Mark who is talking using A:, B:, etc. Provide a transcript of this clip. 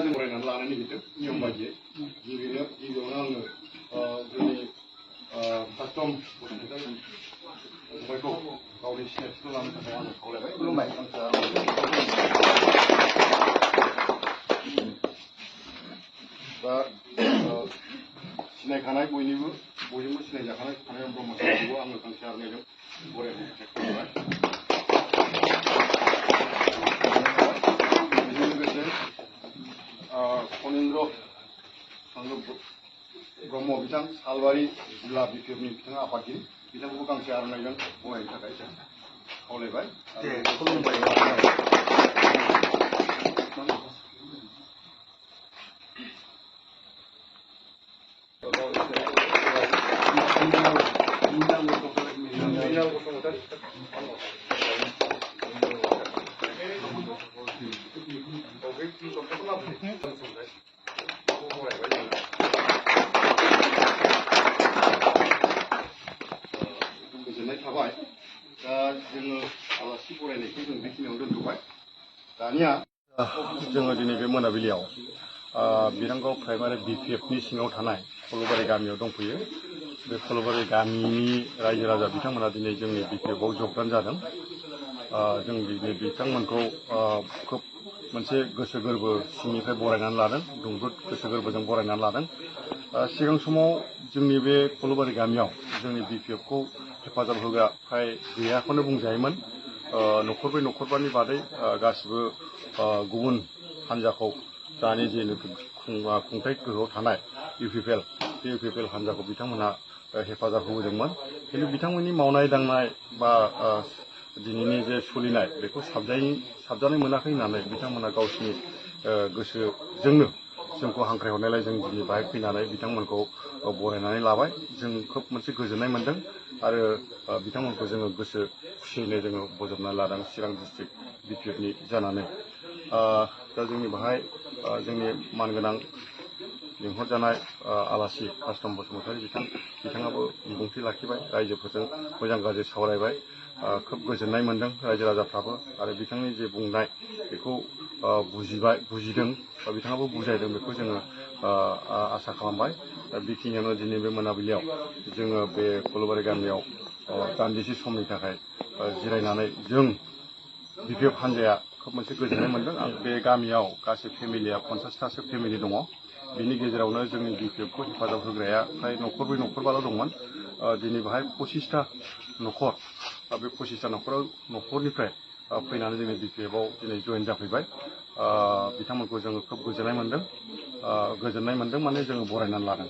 A: जों फरायनानै लानो नागिरदों नियम बायदियै गिबियावनो आङो जोंनि कास्टम बसुमतारी फंबायखौ गावनि सिनायथिखौ लानो थाखाय आङो खावलायबाय। खुलुमबाय। दा सिनायखानाय बयजोंबो सिनायजाखानाय कानाइयान ब्रह्म सारखौबो आङो गांसे आर'नाइजों बरायनो थाखाय खावलायबाय। बेजों लोगोसे फणीन्द्र ब्रह्म बिथां सालबारि जिल्ला बिपिएफनि बिथाङा आफादगिरि बिथांखौबो गांसे आर'नाइजों बरायनो थाखाय खावलायबाय। खुलुमबाय। गोजोननाय थाबाय। दा जोङो आलासि बरायनायखौ जों बेखिनियावनो दोनथ'बाय। दानिया जोङो दिनै बे मोनाबिलियाव बिरांगाव प्राइमारि बिपिएफनि सिङाव थानाय फल'बारि गामियाव दंफैयो। बे फल'बारि गामिनि रायजो राजा बिथांमोना दिनै जोंनि बिपिएफआव जगदान जादों। जों दिनै बिथांमोनखौ खोब मोनसे गोसो गोरबो सिंनिफ्राय बरायनानै लादों, दुंब्रुद गोसो गोरबोजों बरायनानै लादों। सिगां समाव जोंनि बे फल'बारि गामियाव जोंनि बिपिएफखौ हेफाजाब होग्रा फ्राय गैयाखौनो बुंजायोमोन। न'खरब्रै न'खरबानि बादै गासिबो गुबुन हान्जाखौ दानि जेनोखि खुंथाय गोहोआव थानाय इउपिपिएल बे इउपिपिएल हान्जाखौ बिथांमोनहा हेफाजाब होबोदोंमोन। खिन्थु बिथांमोननि मावनाय दांनाय बा दिनैनि जे सोलिनाय बेखौ साबजानाय मोनाखै होननानै बिथांमोना गावसिनि गोसोजोंनो जोंखौ हांख्रायहरनायलाय जों दिनै बाहाय फैनानै बिथांमोनखौ बरायनानै लाबाय। जों खोब मोनसे गोजोननाय मोन्दों आरो बिथांमोनखौ जोङो गोसो खुसियैनो जोङो बजबनानै लादों चिरां डिस्ट्रिक्ट बिपिएफनि जानानै। दा जोंनि बाहाय जोंनि मानगोनां लिंहरजानाय आलासि कास्टम बसुमतारी बिथाङाबो बिबुंथि लाखिबाय, रायजोफोरजों मोजां गाज्रि सावरायबाय। खोब गोजोननाय मोन्दों रायजो राजाफ्राबो आरो बिथांनि जे बुंनाय बेखौ बुजिदों बा बिथाङाबो बुजायदों बेखौ जोङो आसा खालामबाय। दा बेखिनियावनो दिनै बे मोनाबिलियाव जोङो बे फल'बारि गामियाव दान्दिसे समनि थाखाय जिरायनानै जों बिपिएफ हान्जाया खोब मोनसे गोजोननाय मोन्दों। बे गामियाव गासै फेमिलिया 50थासो फेमिलि दङ। बिनि गेजेरावनो जोंनि बिपिएफखौ हेफाजाब होग्राया फ्राय न'खरब्रै न'खरबाल' दंमोन। दिनै बाहाय 25था न'खर, बे 25था न'खरनिफ्राय फैनानै जोंनि बिपिएफआव दिनै जयेन जाफैबाय। बिथांमोनखौ जोङो खोब गोजोननाय मोन्दों माने जोङो बरायनानै लादों।